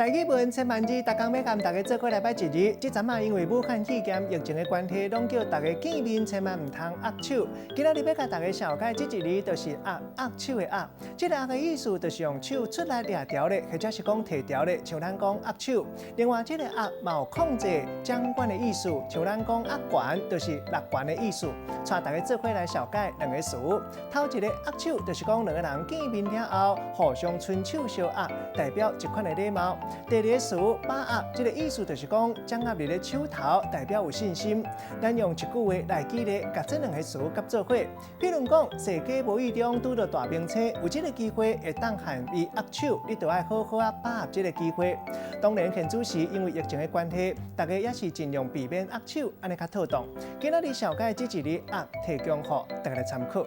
台語文千萬字，逐工欲共大家做伙來擺一字。這陣仔因為武漢肺炎疫情的關係，攏叫大家見面千萬毋通握手。今仔日欲共大家紹介這一字，就是握，握手的握。這个握的意思，就是用手出來掠牢咧，或者是講提牢咧，像咱講握手。另外，這个握嘛有控制、掌管的意思，像咱講握權，就是搦權的意思。帶大家做伙來紹介兩个詞。頭一个握手，就是講兩个人見面了後，互相伸手相握，代表一款的禮貌。第二个詞把握，這个意思就是講掌握佇咧手頭，代表有信心。咱用一句話來舉例，共這兩个詞佮做伙。比如講，踅街無意中拄著大明星，有這个機會會當和伊握手，你就愛好好仔把握這个機會。當然，現此時因為疫情的關係，大家也是盡量避免握手，按呢較妥當。今仔日紹介這一字握，提供予大家來參考。